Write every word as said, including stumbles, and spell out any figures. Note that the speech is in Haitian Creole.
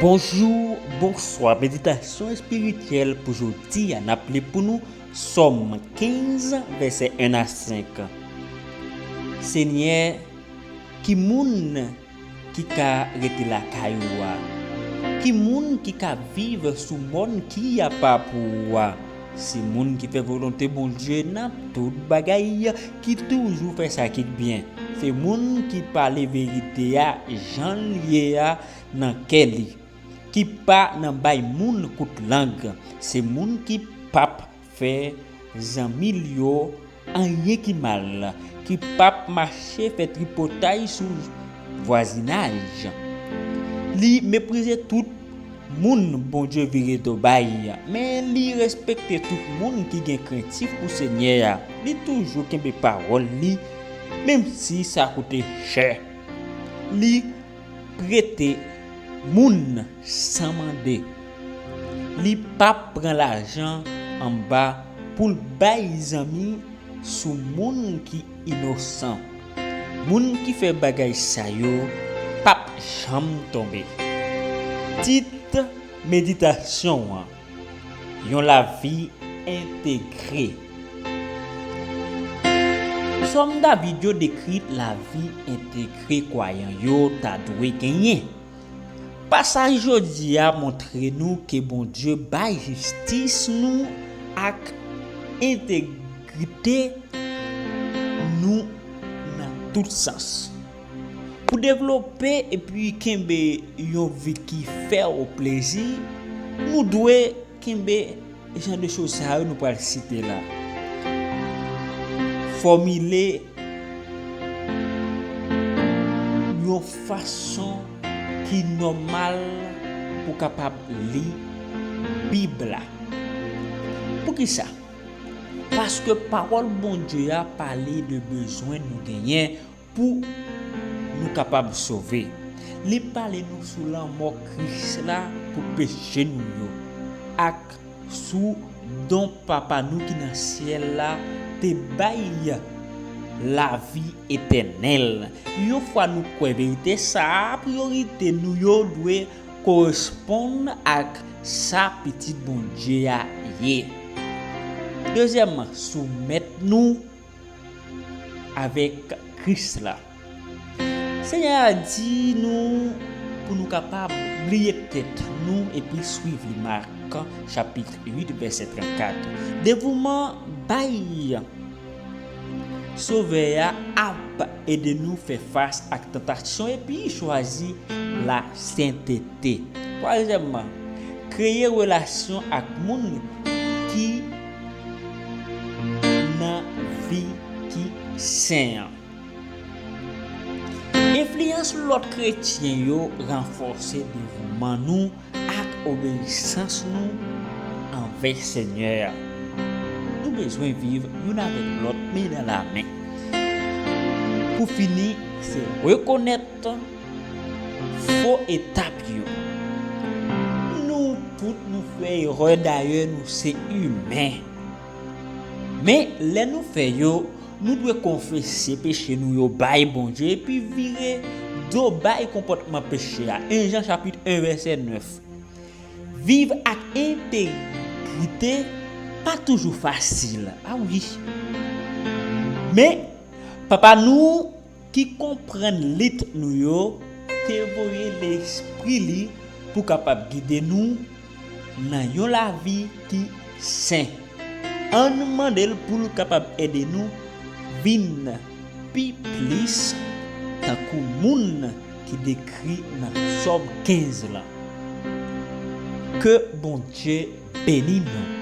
Bonjou, bonswa. Meditasyon espirityèl pou jodi a, n ap li pou nou Sòm kenz, vèsè en a senk. Senyè, ki moun ki ka rete lakay ou a? Ki moun ki ka viv sou mòn ki apa pou ou a? Se moun ki fè volonte Bondye nan tout bagay, ki toujou fè sa ki byen. Se moun ki pale verite a jan l ye a nan kè li, ki pa nan bay moun kout lang. Se moun ki p ap fè zanmi l yo anyen ki mal, ki p ap mache fè tripotay sou vwazinaj. Li meprize tout moun Bondye vire do bay, men li respekte tout moun ki gen krentif pou Senyè a. Li toujou kenbe pawòl li, menm si sa koute chè. Li prete moun san mande. Li p ap pran lajan anba pou l bay zanmi sou moun ki inosan. Moun ki fè bagay sa yo p ap janm tonbe. Tit meditasyon an: Yon lavi entegre. Sòm David yo dekri lavi entegre kwayan yo ta dwe genyen. Pasaj jodi a montre nou ke Bondye bay jistis nou ak entegrite nou nan tout sans. Pou devlope epi kenbe yon vi ki fè w plezi, nou dwe kenbe jan de choz sa yo nou pral site la. Fòmile yon fason ki nòmal pou kapab li Bib la. Poukisa? Paske pawòl Bondye a pale de bezwen nou genyen pou nou kapab sove. Li pale nou sou lanmò Kris la pou peche nou yo, ak sou don Papa nou ki nan syèl la te bay, lavi etènèl. Yon fwa nou kwè verite sa a, priyorite nou yo dwe koresponn ak sa pitit Bondye a ye. Dezyèmman, soumèt nou avèk Kris la. Senyè a di nou pou nou kapab bliye tèt nou epi swiv li. Mak chapit uit, vèsè trannkat. Devouman bay Sovè a ap ede nou fè fas ak tantasyon epi chwazi lasentete. Twazyèmman, kreye relasyon ak moun ki nan vi ki sen an. Enfliyans lòt kretyen yo ranfòse devouman nou ak obeyisans nou anvè Senyè a. Nou bezwen viv youn avèk lòt men nan lamen. Pou fini, se rekonèt fo etap yo. Nou tout nou fè erè, dayè nou se imen. Men, lè nou fè yo, nou dwe konfese peche nou yo bay Bondye epi vire do bay konpòtman peche a. En Jan chapit en, vèsè nèf. Viv ak entegrite pa toujou fasil. A wi. Men, Papa nou ki konprann lit nou yo, te voye Lespri li pou kapab gide nou nan yon lavi ki sen. Ann mande l pou l kapab ede nou vin pi plis tankou moun ki dekri nan Sòm kenz lan. Ke Bondye beni nou.